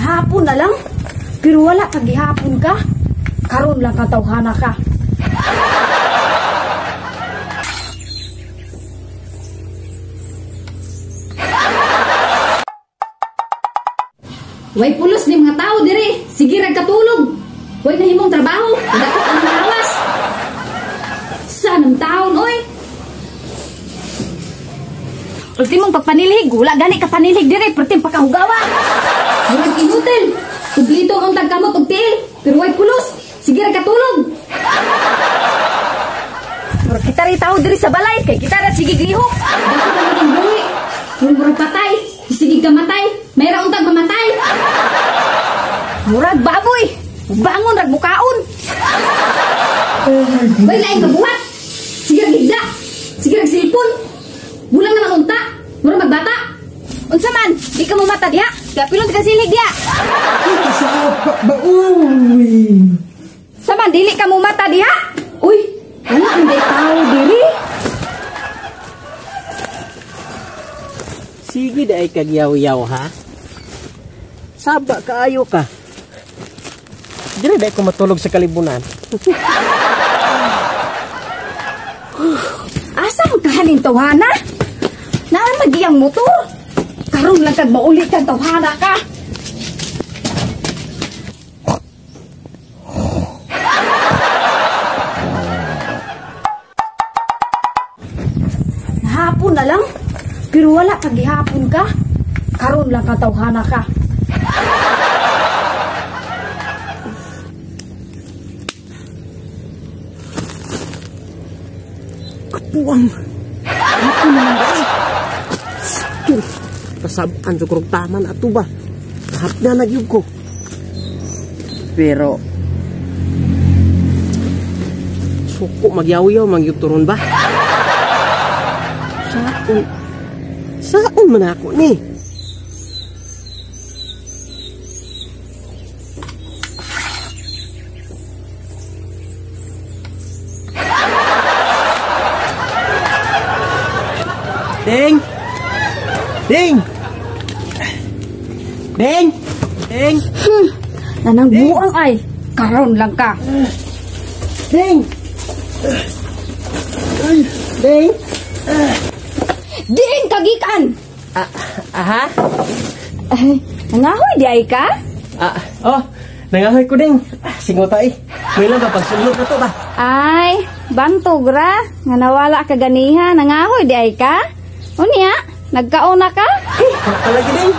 Hapon na lang. Pero wala ka gihapon ka. Karon lang katawhana ka. Way pulos ni mga tao diri. Sige rag katulog. Way nahimong trabaho. Dako ang lawas. Sa nang taon oy. Ultimong pagpanilhig, wala gani ka panilhig diri, perting pakahugawa. Murag inutil. Kublito ang tagkamot og tiil, pero way pulos. Sige ra katulog. Murag kita ri tao diri sa balay kay kita ra sige glihok. Dako na ang buhi. Murag patay, sige kamatay. May ra untag mamatay. Murag baboy, bangon rag mukaon. Way laing kabuhat. Sige ra gigda. Sige rag silpon. Bulang naman unta, murag magbata. Unsa man, di ka mamata diha. Kapilon ka silhig diha. Sa man dili ka mumata diha. Uy, wala man day tao diri. Sige day kag yaw-yaw ha. Saba kaayo ka. Dili day ko matulog sa kalibunan. Asa man kahaning tawhana? Naa magiyang motor. Karon lang kag mauli kag tawhana ka. Hapon na lang, pero wala ka gihapon ka. Karon lang ka tawhana ka. Kapuang. Hapon naman ba eh. Kasabaan sa kurog taman ato ba? Kahap na nagyug ko. Pero suko magyaw-yaw mangyug turon ba? Saon. Saon man ako ni? Ding! Ding! Ding! Ding! Nanang buang ay, karon lang ka. Ding! Ding! Ding kagikan! Aha? Nangahoy di ay ka? Oh, nangahoy ko ding. Singuta eh. May lang ba pagsulod na to ba? Ay, bantog ra. Nga nawala ka ganiha, nangahoy di ay ka? Unya, nagkauna ka? Eh, talaga ding.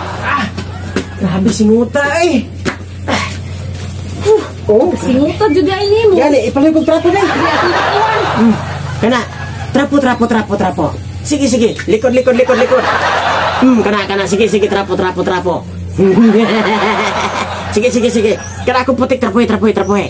Grabe singuta eh. Oh, singuta jud ay nimo. Gani, ipalit kog trapo ding. Kana, trapo trapo trapo trapo. Sige sige, likod likod likod likod. Kana kana sige sige trapo trapo trapo. Sige sige sige. Kana ako putik trapohe trapohe trapohe.